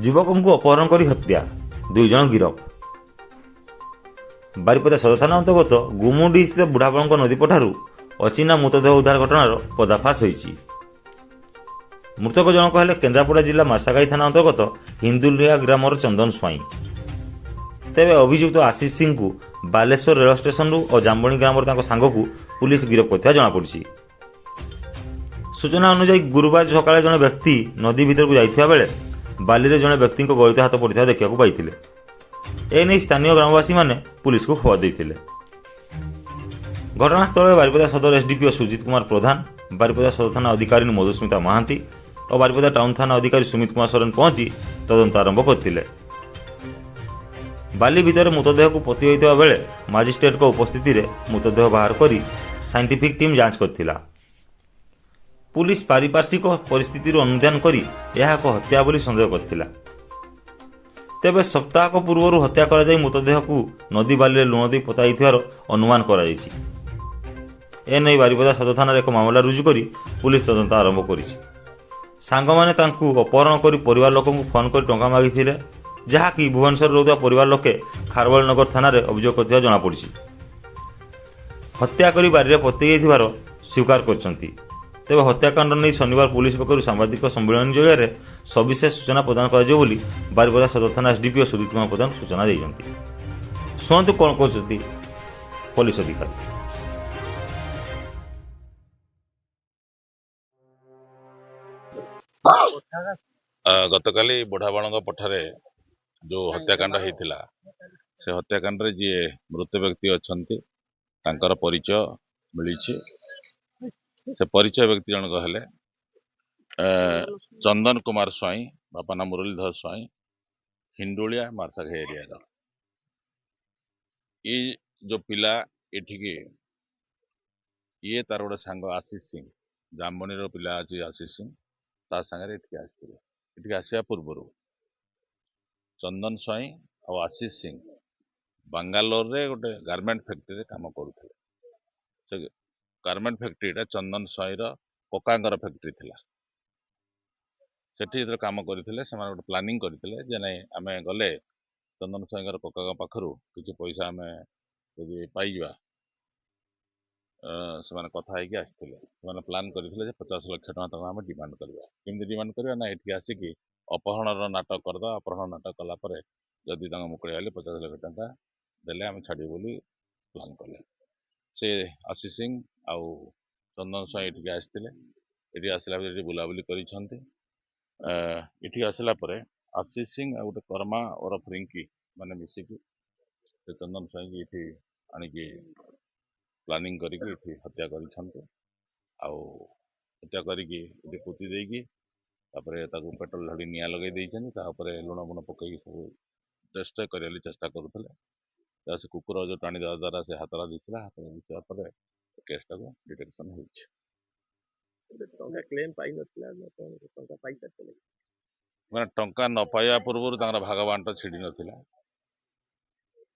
ଯୁବକଙ୍କୁ ଅପହରଣ କରି ହତ୍ୟା, 2 ଜଣ ଗିରଫ। ବାରିପଦା ସଦର ଥାନା ଅନ୍ତର୍ଗତ ଗୁମୁଡି ସ୍ଥିତ ବୁଢ଼ାବଳଙ୍ଗ ନଦୀପଠାରୁ ଅଚିହ୍ନା ମୃତଦେହ ଉଦ୍ଧାର ଘଟଣାର ପର୍ଦ୍ଦାଫାଶ ହୋଇଛି। ମୃତକ ଜଣକ ହେଲେ କେନ୍ଦ୍ରାପଡ଼ା ଜିଲ୍ଲା ମାର୍ଶାଘାଇ ଥାନା ଅନ୍ତର୍ଗତ ହିନ୍ଦୁଲିଆ ଗ୍ରାମର ଚନ୍ଦନ ସ୍ୱାଇଁ। ତେବେ ଅଭିଯୁକ୍ତ ଆଶିଷ ସିଂଙ୍କୁ ବାଲେଶ୍ୱର ରେଳ ଷ୍ଟେସନରୁ ଓ ଜାମ୍ବଣୀ ଗ୍ରାମର ତାଙ୍କ ସାଙ୍ଗକୁ ପୁଲିସ ଗିରଫ କରିଥିବା ଜଣାପଡ଼ିଛି। ସୂଚନା ଅନୁଯାୟୀ, ଗୁରୁବାର ସକାଳେ ଜଣେ ବ୍ୟକ୍ତି ନଦୀ ଭିତରକୁ ଯାଇଥିବା ବେଳେ ବାଲିରେ ଜଣେ ବ୍ୟକ୍ତିଙ୍କ ଗଳିତ ହାତ ପଡ଼ିଥିବା ଦେଖିବାକୁ ପାଇଥିଲେ। ଏନେଇ ସ୍ଥାନୀୟ ଗ୍ରାମବାସୀମାନେ ପୁଲିସକୁ ଖବର ଦେଇଥିଲେ। ଘଟଣାସ୍ଥଳରେ ବାରିପଦା ସଦର ଏସ୍ଡିପିଓ ସୁଜିତ କୁମାର ପ୍ରଧାନ, ବାରିପଦା ସଦର ଥାନା ଅଧିକାରିଣୀ ମଧୁସ୍ମିତା ମହାନ୍ତି ଓ ବାରିପଦା ଟାଉନ୍ ଥାନା ଅଧିକାରୀ ସୁମିତ କୁମାର ସୋରେନ ପହଞ୍ଚି ତଦନ୍ତ ଆରମ୍ଭ କରିଥିଲେ। ବାଲି ଭିତରେ ମୃତଦେହକୁ ପୋତି ହୋଇଥିବା ବେଳେ ମାଜିଷ୍ଟ୍ରେଟଙ୍କ ଉପସ୍ଥିତିରେ ମୃତଦେହ ବାହାର କରି ସାଇଣ୍ଟିଫିକ୍ ଟିମ୍ ଯାଞ୍ଚ କରିଥିଲା। ପୁଲିସ ପାରିପାର୍ଶ୍ୱିକ ପରିସ୍ଥିତିରୁ ଅନୁଧ୍ୟାନ କରି ଏହା ଏକ ହତ୍ୟା ବୋଲି ସନ୍ଦେହ କରିଥିଲା। ତେବେ ସପ୍ତାହକ ପୂର୍ବରୁ ହତ୍ୟା କରାଯାଇ ମୃତଦେହକୁ ନଦୀ ବାଲିରେ ଲୁଣ ଦେଇ ପୋତା ଯାଇଥିବାର ଅନୁମାନ କରାଯାଇଛି। ଏନେଇ ବାରିପଦା ସଦର ଥାନାରେ ଏକ ମାମଲା ରୁଜୁ କରି ପୁଲିସ ତଦନ୍ତ ଆରମ୍ଭ କରିଛି। ସାଙ୍ଗମାନେ ତାଙ୍କୁ ଅପହରଣ କରି ପରିବାର ଲୋକଙ୍କୁ ଫୋନ୍ କରି ଟଙ୍କା ମାଗିଥିଲେ, ଯାହାକି ଭୁବନେଶ୍ୱରରେ ରହୁଥିବା ପରିବାର ଲୋକେ ଖାରବେଳ ନଗର ଥାନାରେ ଅଭିଯୋଗ କରିଥିବା ଜଣାପଡ଼ିଛି। ହତ୍ୟା କରି ବାରିରେ ପୋତି ଯାଇଥିବାର ସ୍ୱୀକାର କରିଛନ୍ତି। ତେବେ ହତ୍ୟାକାଣ୍ଡ ନେଇ ଶନିବାର ପୁଲିସ ପକ୍ଷରୁ ସାମ୍ବାଦିକ ସମ୍ମିଳନୀ ଜରିଆରେ ସବିଶେଷ ସୂଚନା ପ୍ରଦାନ କରାଯିବ ବୋଲି ବାରିପଦା ସଦର ଥାନା ଏସ୍ଡିପିଓ ସୁଜିତ କୁମାର ପ୍ରଧାନ ସୂଚନା ଦେଇଛନ୍ତି। ଶୁଣନ୍ତୁ କ'ଣ କହୁଛନ୍ତି ପୋଲିସ ଅଧିକାରୀ। ଗତକାଲି ବୁଢ଼ାବଳଙ୍ଗ ପଠାରେ ଯେଉଁ ହତ୍ୟାକାଣ୍ଡ ହେଇଥିଲା, ସେ ହତ୍ୟାକାଣ୍ଡରେ ଯିଏ ମୃତ ବ୍ୟକ୍ତି ଅଛନ୍ତି ତାଙ୍କର ପରିଚୟ ମିଳିଛି। ସେ ପରିଚୟ ବ୍ୟକ୍ତି ଜଣକ ହେଲେ ଚନ୍ଦନ କୁମାର ସ୍ୱାଇଁ, ବାପା ନାମ ମୁରଲୀଧର ସ୍ୱାଇଁ, ହିଣ୍ଡୁଳିଆ ମାର୍ଶାଘାଇ ଏରିଆର। ଏଇ ଯେଉଁ ପିଲା ଏଠିକି ଇଏ ତାର ଗୋଟେ ସାଙ୍ଗ ଆଶିଷ ସିଂ, ଜାମବଣୀର ପିଲା ଅଛି ଆଶିଷ ସିଂ, ତା ସାଙ୍ଗରେ ଏଠିକି ଆସିଥିଲେ। ଏଠିକି ଆସିବା ପୂର୍ବରୁ ଚନ୍ଦନ ସ୍ୱାଇଁ ଆଉ ଆଶିଷ ସିଂ ବାଙ୍ଗାଲୋରରେ ଗୋଟେ ଗାର୍ମେଣ୍ଟ ଫ୍ୟାକ୍ଟ୍ରିରେ କାମ କରୁଥିଲେ। ସେ ଗାର୍ମେଣ୍ଟ ଫ୍ୟାକ୍ଟ୍ରିଟା ଚନ୍ଦନ ସ୍ୱାଇଁର କକାଙ୍କର ଫ୍ୟାକ୍ଟ୍ରି ଥିଲା। ସେଠି ଯେତେବେଳେ କାମ କରିଥିଲେ, ସେମାନେ ଗୋଟେ ପ୍ଲାନିଂ କରିଥିଲେ ଯେ ନାଇଁ, ଆମେ ଗଲେ ଚନ୍ଦନ ସ୍ୱାଇଁଙ୍କର କକାଙ୍କ ପାଖରୁ କିଛି ପଇସା ଆମେ ଯଦି ପାଇଯିବା। ସେମାନେ କଥା ହେଇକି ଆସିଥିଲେ। ସେମାନେ ପ୍ଲାନ୍ କରିଥିଲେ ଯେ 50 ଲକ୍ଷ ଟଙ୍କା ତାଙ୍କୁ ଆମେ ଡିମାଣ୍ଡ କରିବା। କେମିତି ଡିମାଣ୍ଡ କରିବା ନା ଏଠିକି ଆସିକି ଅପହରଣର ନାଟକ କରିଦେବା। ଅପହରଣ ନାଟକ କଲା ପରେ ଯଦି ତାଙ୍କୁ ମୁକୁଳେଇ ହେଲେ 50 ଲକ୍ଷ ଟଙ୍କା ଦେଲେ ଆମେ ଛାଡ଼ିବୁ ବୋଲି ପ୍ଲାନ୍ କଲେ। ସେ ଆଶିଷ ସିଂ ଆଉ ଚନ୍ଦନ ସ୍ୱାଇଁ ଏଠିକି ଆସିଥିଲେ। ଏଠି ଆସିଲା ପରେ ଏଠି ବୁଲାବୁଲି କରିଛନ୍ତି। ଏଠିକି ଆସିଲା ପରେ ଆଶିଷ ସିଂ ଆଉ ଗୋଟେ କର୍ମା ଓରଫ ରିଙ୍କି ମାନେ ମିଶିକି ସେ ଚନ୍ଦନ ସ୍ୱାଇଁକି ଏଠି ଆଣିକି ପ୍ଲାନିଂ କରିକି ଏଠି ହତ୍ୟା କରିଛନ୍ତି। ଆଉ ହତ୍ୟା କରିକି ଏଠି ପୋତି ଦେଇକି ତାପରେ ତାକୁ ପେଟ୍ରୋଲ ଢାଳି ନିଆଁ ଲଗାଇ ଦେଇଛନ୍ତି। ତା ଉପରେ ଲୁଣ ବୁଣ ପକେଇକି ସବୁ ଡେଷ୍ଟ୍ରୟ କରିବା ବୋଲି ଚେଷ୍ଟା କରୁଥିଲେ। ତା ସେ କୁକୁର ଯେଉଁ ଟାଣି ଦେବା ଦ୍ୱାରା ସେ ହାତଟା ଦିଶିଲା। ହାତଟା ଦିଶିବା ପରେ କେସ୍ଟାକୁ ଡିଟେକ୍ସନ୍ ହେଇଛି। ଟଙ୍କା କ୍ଲେମ୍ ପାଇନଥିଲା ନା କଣ, ଟଙ୍କା ପାଇସାରିଥିଲେ? ମାନେ ଟଙ୍କା ନ ପାଇବା ପୂର୍ବରୁ ତାଙ୍କର ଭାଗ ବାଣ୍ଟ ଛିଡ଼ି ନଥିଲା।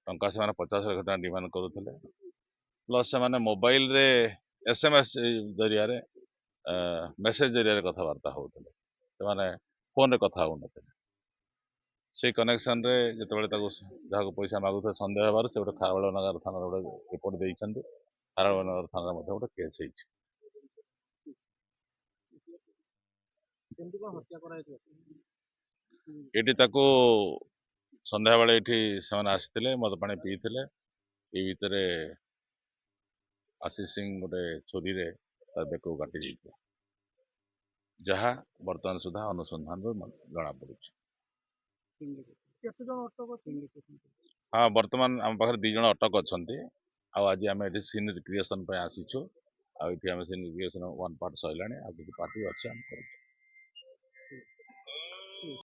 ଟଙ୍କା ସେମାନେ 50 ଲକ୍ଷ ଟଙ୍କା ଡିମାଣ୍ଡ କରୁଥିଲେ। ପ୍ଲସ୍ ସେମାନେ ମୋବାଇଲରେ SMS ଜରିଆରେ, ମେସେଜ ଜରିଆରେ କଥାବାର୍ତ୍ତା ହେଉଥିଲେ। ସେମାନେ ଫୋନରେ କଥା ହେଉନଥିଲେ। ସେଇ କନେକ୍ସନରେ ଯେତେବେଳେ ତାକୁ ଯାହାକୁ ପଇସା ମାଗୁଥିଲେ ସନ୍ଦେହ ହେବାରୁ ସେ ଗୋଟେ ଖାରବେଳ ନଗର ଥାନାରେ ଗୋଟେ ରିପୋର୍ଟ ଦେଇଛନ୍ତି। ଖାରବେଳ ନଗର ଥାନାରେ ମଧ୍ୟ ଗୋଟେ କେସ୍ ହେଇଛି। କେମିତି କଣ ହତ୍ୟା କରାଯାଇଥିଲା? ଏଠି ତାକୁ ସନ୍ଧ୍ୟାବେଳେ ଏଠି ସେମାନେ ଆସିଥିଲେ, ମଦ ପାଣି ପିଇଥିଲେ। ଏଇ ଭିତରେ ଆଶିଷ ସିଂ ଗୋଟେ ଛୁରୀରେ ତା ବେକକୁ କାଟି ଦେଇଥିଲା, ଯାହା ବର୍ତ୍ତମାନ ସୁଦ୍ଧା ଅନୁସନ୍ଧାନରୁ ଜଣାପଡ଼ୁଛି। କେତେ ଜଣ ଅଟକ ଅଛନ୍ତି? ହଁ, ବର୍ତ୍ତମାନ ଆମ ପାଖରେ 2 ଜଣ ଅଟକ ଅଛନ୍ତି। ଆଉ ଆଜି ଆମେ ଏଠି ସିନ୍ ରିକ୍ରିଏସନ୍ ପାଇଁ ଆସିଛୁ। ଆଉ ଏଠି ଆମେ ସିନ୍ ରିକ୍ରିଏସନ୍ 1 ପାର୍ଟ ସରିଲାଣି, ଆଉ କିଛି ପାର୍ଟ ବି ଅଛି, ଆମେ କରୁଛୁ।